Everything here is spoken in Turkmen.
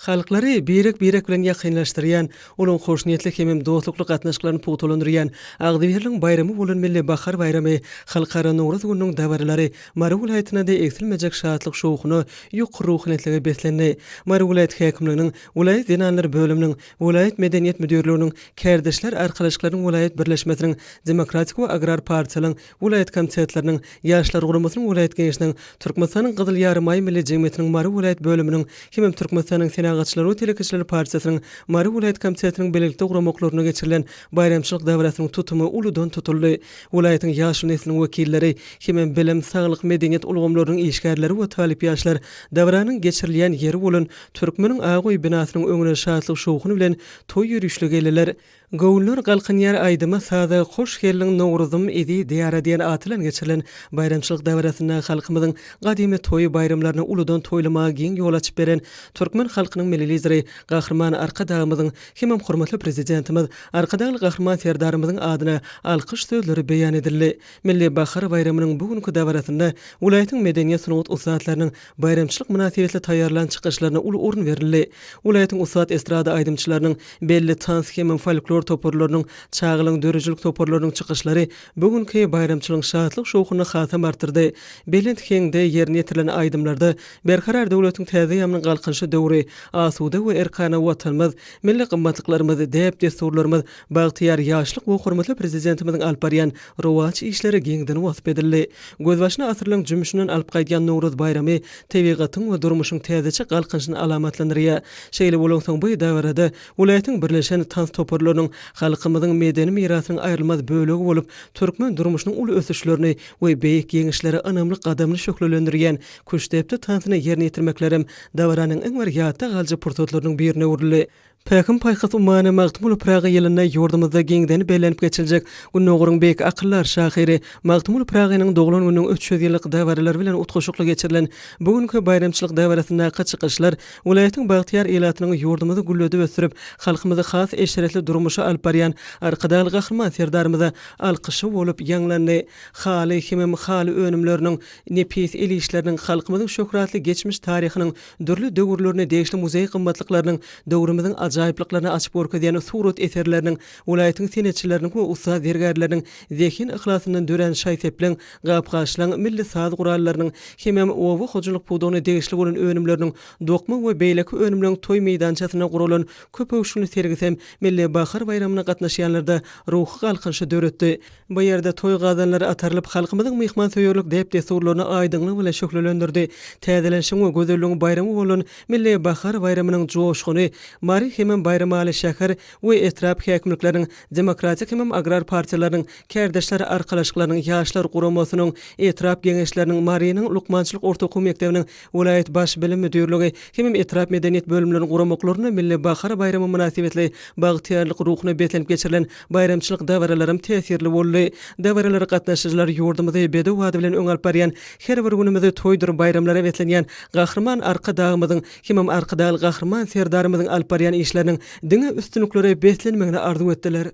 Halklary birek-birek bilen ýakynlaşdyrýan, olaryň hoşniýetli hemem dostlukly gatnaşyklaryny pugtalandyrýan agzybirligiň baýramy bolan Milli bahar baýramy, Halkara Nowruz gününiň dabaralary Mary welaýatynda-da egsilmejek şatlyk-şowhuna, ýokary ruhubelentlige beslendi. Mary welaýat häkimliginiň, welaýat zenanlar bölüminiň, welaýat medeniýet müdirliginiň, Kärdeşler arkalaşyklarynyň welaýat birleşmesiniň, Demokratik we agrar partiýalaryň welaýat komitetleriniň, Ýaşlar guramasynyň welaýat Geňeşiniň, Türkmenistanyň Gyzyl Ýarymaý Milli jemgyýetiniň Mary welaýat bölüminiň hemem Türkmenistanyň Senagatçylar we telekeçiler partiýasynyň Mary welaýat komitetiniň bilelikde guramaklarynda geçirilen baýramçylyk dabarasynyň tutumy uludan tutuldy. Welaýatyň ýaşuly nesliniň wekilleri hemem bilim, saglyk, medeniýet ulgamlarynyň işgärleri we talyp ýaşlar dabaranyň geçirilýän ýeri bolan Türkmeniň ak öýi binasynyň öňüne şatlyk-şowhun bilen toý ýörişli geldiler. Göwünler galkynýar aýdyma-saza Hoş geldiň Nowruzym eziz Diýara diýen at bilen geçirilen baýramçylyk dabarasynda halkymyzyň gadymy toý-baýramlaryny uludan toýlamaga giň ýol açyp beren türkmen halkynyň Milli Lideri Gahryman Arkadagymyzyň hemem hormatly Prezidentimiz Arkadagly Gahryman Serdarymyzyň adyna alkyş sözleri beýan edildi. Milli bahar baýramynyň bu günki dabarasynda welaýatyň medeniýet-sungat ussatlarynyň baýramçylyk mynasybetli taýýarlan çykyşlaryna uly orun berildi. Welaýatyň ussat estrada aýdymçylarynyň, belli tans hemem folklor toparlarynyň, çagalaryň döredijilik toparlarynyň çykyşlary bu günki baýramçylygyň şatlyk-şowhunyny hasam artdyrdy. Belent heňde ýerine ýetirilen aýdymlarda Berkarar döwletiň täze eýýamynyň Galkynyşy döwri, asuda we erkana Watanymyz, milli gymmatlyklarymyz, däp-dessurlarymyz, bagtyýar ýaşlyk we hormatly Prezidentimiziň alyp barýan rowaç işleri giňden wasp edildi. Gözbaşyny asyrlaryň jümmüşinden alyp gaýdýan Nowruz baýramy tebigatyň we durmuşyň täzeçe galkynyşyny alamatlandyrýar. Şeýle bolansoň bu dabarada welaýatyň birleşen tans toparlarynyň halkymyzyň medeni mirasynyň aýrylmaz bölegi bolup, türkmen durmuşynyň uly ösüşlerini we beýik ýeňişleri ynamly gadamly şöhlelendirýän küştdepdi tansyny ýerine ýetirmeklerem dabaranyň iň bir ýatda galyjy pursatlarynyň birine öwrüldi. Pähim-paýhas ummany Magtymguly Pyragy ýylynda ýurdumyzda giňden bellenip geçiljek Gündogaryň beýik akyldar şahyry Magtymguly Pyragynyň doglan gününiň 300 ýyllyk dabaralary bilen utgaşykly geçirilen bu günki baýramçylyk dabarasyndaky çykyşlar welaýatyň bagtyýar ilatynyň ýurdumyzy gülledip ösdürip, halkymyzy has eşretli durmuşa alyp barýan Arkadagly Gahryman Serdarymyza alkyşy bolup ýaňlandy. Haly hemem haly önümleriniň, nepis el işleriniň halkymyzyň şöhratly geçmiş taryhynyň dürli döwürlerine degişli muzeý gymmatlyklarynyň, döwrümiziň ajaýyplyklaryny açyp görkezýän surat eserleriniň, welaýatyň senetçileriniň we ussat zergärleriniň zehin-yhlasyndan dörän şaý-sepliň, gap-gaçlaryň, milli saz gurallarynyň hemem oba hojalyk pudagyna degişli bolan önümleriniň, dokma we beýleki önümleriň toý meýdançasynda guralan köpöwüşginli sergisem Milli bahar baýramyna gatnaşýanlarda ruhy galkynyşy döretdi. Bu ýerde toý gazanlary atarylyp, halkymyzyň myhmansöýerlik däp-dessurlaryny aýdyňlygy bilen şöhlelendirdi. Täzelenişiň we gözelligiň baýramy bolan Milli bahar baýramynyň joşguny Mary hemem Baýramaly şäher we etrap häkimlikleriniň, Demokratik hemem Agrar partiýalarynyň, Kärdeşler arkalaşyklarynyň, Ýaşlar guramasynyň, etrap Geňeşleriniň, Marynyň lukmançylyk orta okuw mekdebiniň, welaýat Baş bilim müdirligi hemem etrap medeniýet bölümleriniň guramaklarynda Milli bahar baýramy mynasybetli bagtyýarlyk ruhuna beslenip geçirilen Baýramçylyk dabaralaram täsirli boldy. Dabaralara gatnaşyjylar ýurdumyzy bedew ady bilen öňe alyp barýan, her bir günümizi toýdur baýramlara beslenýän Gahryman Arkadagymyzyň hemem Arkadagly Gahryman Serdarymyzyň alyp barýan işleriniň diňe üstünliklere beslenmegini arzuw etdiler.